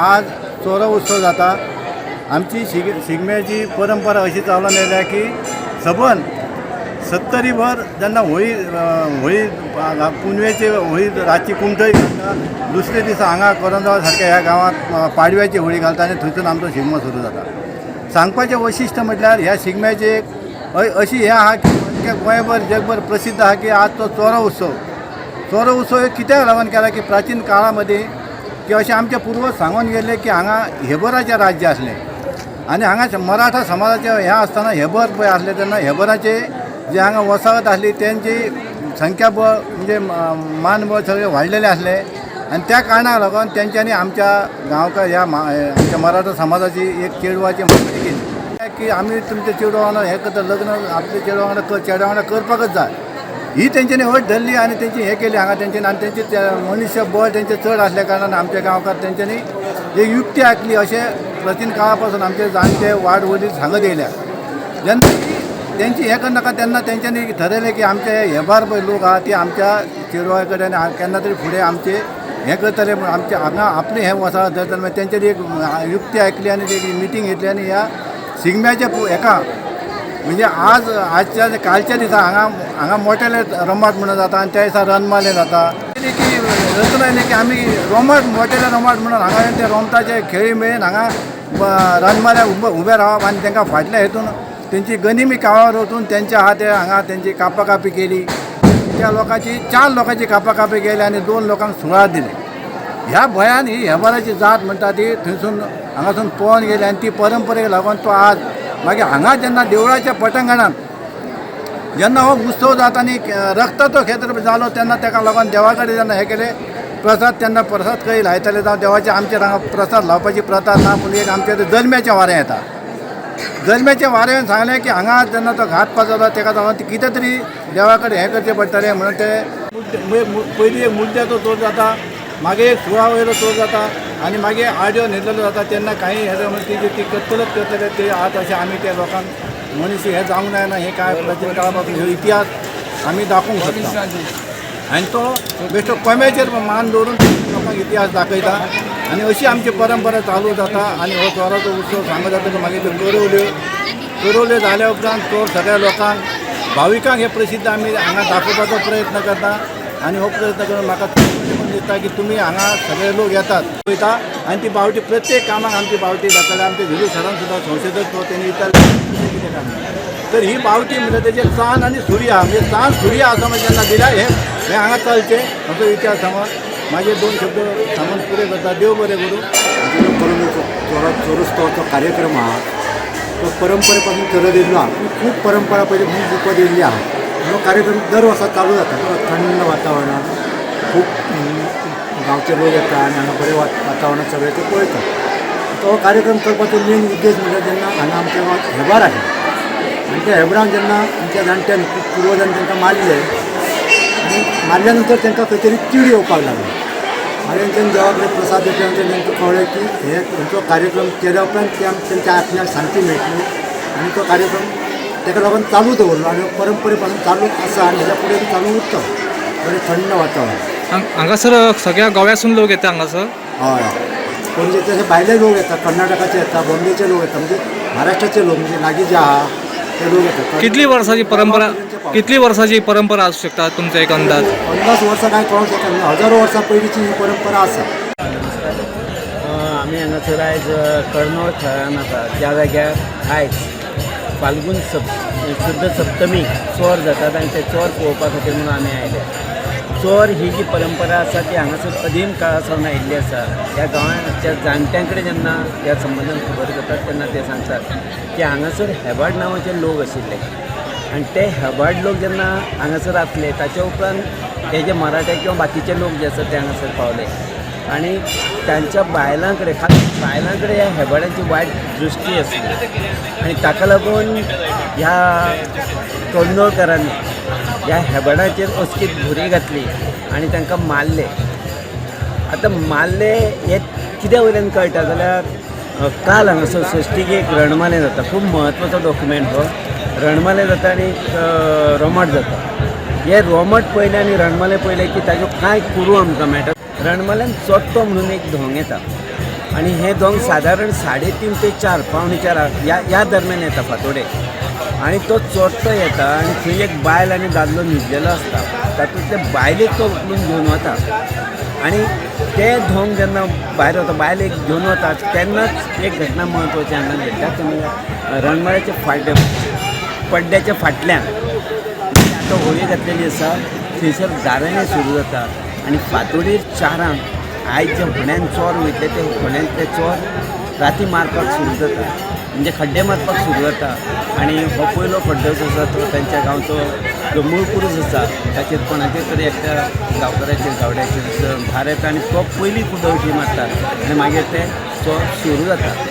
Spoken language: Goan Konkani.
आज चोरो उत्सव जाता। आमची शिगम्याची परंपरा अशी चालून येयल्या की सबंद सत्तरीभर जेन्ना होळी होळी पुनवेची होळी रातची कुमठय घालता, दुसरे दिसा हांगा करंजाव सारक्या ह्या गांवांत पाडव्याची होळी घालता आनी थंयसून आमचो शिगमो सुरू जाता। सांगपाचें वैशिश्ट म्हटल्यार ह्या शिगम्याची एक अशी हें आहा की गोंयभर जगभर प्रसिद्ध आहा की आज तो चोरो उत्सव। चोरो उत्सव कित्याक लागून केला की प्राचीन काळा मदीं की अशें आमचे पुर्वज सांगून गेले की हांगा हेबराचें राज्य आसलें आनी हांगा मराठा समाजाचें हें आसतना हेबर पळय आसलें तेन्ना हेबराचे जे हांगा वसाहत आसली तेंची संख्याबळ म्हणजे मानबळ सगळें वाडलेलें आसलें आनी त्या कारणाक लागून तेंच्यांनी आमच्या गांवकार ह्या आमच्या मराठा समाजाची एक चेडवाची मागणी केली की आमी तुमच्या चेडवा वांगडा हें करता, लग्न आपल्या चेडवा वांगडा चेडवा वांगडा करपाकच जाय, ही तेंच्यांनी अट धरली आनी तेंची हें केली हांगा तेंच्यांनी आनी तेंचे मनुष्यबळ तेंचें चड आसल्या कारणान आमच्या गांवकार तेंच्यांनी एक युक्ती आंखली अशें प्राचीन काळा पासून आमचे जाणटे वाड वडील सांगत येयल्या। जेन्ना तेंची हें करनाका तेन्ना तेंच्यांनी थरयलें की आमचे हेबार पळय लोक आहा ती आमच्या चेडवा कडेन केन्ना तरी फुडें आमचे हें करतले पूण आमचे हांगा आपलें हें वसा धरतले. मागीर तेंच्यानी एक युक्ती आयकली आनी एक मिटींग घेतली आनी ह्या शिगम्याच्या हेका म्हणजे आज आजच्या कालच्या दिसा हांगा हांगा मोटेले रोमाट म्हणून जाता आनी त्या दिसा रणमालें जाता. की रचना येयली की आमी रोमाट मोटेले रोमाट म्हणून हांगा ते रोमटाचे खेळी मेळून हांगा रणमाल्या उबे रावप आनी तांकां फाटल्या हेतून तेंची गनिमी काळार वचून तेंच्या आहा ते हांगा तेंची कापाकापी केली. त्या लोकांची 4 लोकांची कापाकापी केली आनी 2 लोकांक सुळा दिले. ह्या भंयान ही हेबाराची जात म्हणटा ती थंयसून हांगासून पळोवन गेली आनी ती परंपरेक लागून तो आज मागीर हांगा जेन्ना देवळाच्या पटांगणान जेन्ना हो उत्सव जाता आनी रक्ताचो खेत्र जालो तेन्ना ताका लागून देवा कडेन जेन्ना हें केलें प्रसाद तेन्ना प्रसाद खंय लायताले जावं देवाचे आमचेर हांगा प्रसाद लावपाची प्रथा ना, पूण एक आमच्या ते जल्म्याचें वारें येता. जल्म्याच्या वाऱ्यान सांगलें की हांगा जेन्ना तो घात पात जाता ताका लागून ती कितें तरी देवा कडेन हें करचें पडटलें म्हणून ते पयलीं एक मुद्द्याचो चोर जाता, मागीर एक सुळा वयलो चोर जाता आनी मागीर आड्यो न्हिदलेलो जाता. तेन्ना कांय हें म्हणून ती ती करतलेच करतले ते आज अशें आमी त्या लोकांक मनीस हें जावंक जायना. हें कांय प्राचीन काळा पासून हो इतिहास आमी दाखोवंक शकता आनी तो बेश्टो कोम्याचेर मान दवरून लोकांक इतिहास दाखयता आनी अशी आमची परंपरा चालू जाता. आनी हो चोराचो उत्सव सांगत जाता मागीर त्यो करवल्यो करवल्यो जाल्या उपरांत चोर सगळ्या लोकांक भाविकांक हे प्रसिद्ध आमी हांगा दाखोवपाचो प्रयत्न करता. आनी हो प्रयत्न करून म्हाका दिसता की तुमी हांगा सगळे लोक येतात पळयता आनी ती बावटी प्रत्येक कामाक आमची बावटी दाखयल्या. आमच्या झिलू सरान सुद्दां संशोधक तो तेणी विचारलें कितें काम तर ही बावटी म्हणजे तेजे चांद आनी सुर्या म्हणजे चांद सुर्या आसा म्हणजे जेन्ना दिल्या हे हें हांगा चलचें असो इतिहास सांगून म्हाजे 2 शब्द सांगून पुरे करता. देव बरें करूं. चोरा चोरस्तवाचो कार्यक्रम आहा तो परंपरे पासून चलत येयल्लो आहा, पूण खूब परंपरा पयलीं म्हणून जिखत येयल्ली आहा. हो कार्यक्रम दर वर्सा चालू जाता. थंड वातावरणांत खूब गांवचे लोक येता आनी हांगा बरें वातावरण सगळें ते पळयता. तो कार्यक्रम करपाचो मेन उद्देश म्हणल्यार जेन्ना हांगा आमच्या गांवांत हेबार आसा आनी त्या हेबरांक जेन्ना आमच्या जाणट्यांनी पुर्वजांनी तांकां मारले आनी मारल्या नंतर तांकां खंय तरी तीड येवपाक लागली आनी तेंच्यानी देवा कडेन प्रसाद घेतल्या नंतर तांकां कळ्ळें की हे तेंचो कार्यक्रम केल्या उपरांत ते तेंच्या आत्म्याक शांती मेळटली आनी तो कार्यक्रम ताका लागून चालू दवरलो आनी परंपरे पासून चालू आसा आनी हेज्या फुडें चालू उरता. बरें थंड वातावरण हांगासर सगळ्या गोव्यासून लोक येता हांगासर. हय, पणजे तशे भायले लोक येता, कर्नाटकाचे येता, बॉम्बेचे लोक येता, म्हणजे महाराष्ट्राचे लोक म्हणजे लागीं जे आहा ते लोक येता. कितली वर्साची परंपरा, कितली वर्साची परंपरा आसूं शकता तुमचा एक अंदाज? अंदाज वर्सां कांय कळोंक शकना, हजारो वर्सां पयलींची ही परंपरा आसा. आमी हांगासर आयज कर्नोळ थळान आसा ज्या जाग्यार आयज फाल्गून शुद्ध सप्तमी चोर जातात आनी ते चोर पळोवपा खातीर म्हणून आमी आयले. चोर ही जी परंपरा आसा ती हांगासर अदीम काळा सावन आयिल्ली आसा. ह्या गांवाच्या जाणट्यां कडेन जेन्ना ह्या संबंदान खबर करतात तेन्ना ते सांगतात की हांगासर हेबाड नांवाचे लोक आशिल्ले आनी ते हेबाड लोक जेन्ना हांगासर आसले ताच्या उपरांत हे जे मराठे किंवा बाकीचे लोक जे आसा ते हांगासर पावले आनी तांच्या बायलां कडेन खास बायलां कडेन ह्या हेबाडांची वायट दृश्टी आसली आनी ताका लागून ह्या कन्नोळकरांनी ह्या हेबाडाचेर अचकीत घुरी घातली आनी तांकां मारले. आतां मारले हे कित्या वयल्यान कळटा जाल्यार काल हांगासर सश्टीक एक रणमालें जाता, खूब म्हत्वाचो डॉक्युमेंट हो. रणमालें जाता आनी रोमट जाता. हे रोमट पळयलें आनी रणमालें पळयलें की ताच्यो कांय कुरू आमकां मेळटा. रणमाल्यान चोट्टो म्हणून एक धोंग येता आनी हें धोंग सादारण 3:30 ते 4 3:45 ह्या दरम्यान येता फांतोडे आनी तो चोट्टो येता आनी थंय एक बायल आनी दादलो न्हिदलेलो आसता, तातूंतले बायलेक तो उखलून घेवन वता आनी ते धोंग जेन्ना भायर वता बायलेक घेवन वता तेन्नाच एक घटना म्हत्वाची हांगा घडटा ते म्हणल्यार रणमाल्याच्या फाटल्या पड्ड्याच्या फाटल्यान आतां होळी घातलेली आसा थंयसर गाराणें सुरू जाता आनी फांतोडेर 4 आयज जे होण्यान चोर वयतले ते होण्यांतले चोर राती मारपाक सुरू जाता, म्हणजे खड्डे मारपाक सुरू जाता. आनी हो पयलो खड्डो जो आसा तो तांच्या गांवचो जो मूळ पुरूस आसा ताचेर कोणाचेर तरी एकट्या गांवकाराचेर गावड्याचेर भार येता आनी तो पयली कुदळटी मारता आनी मागीर ते चोर सुरू जाता.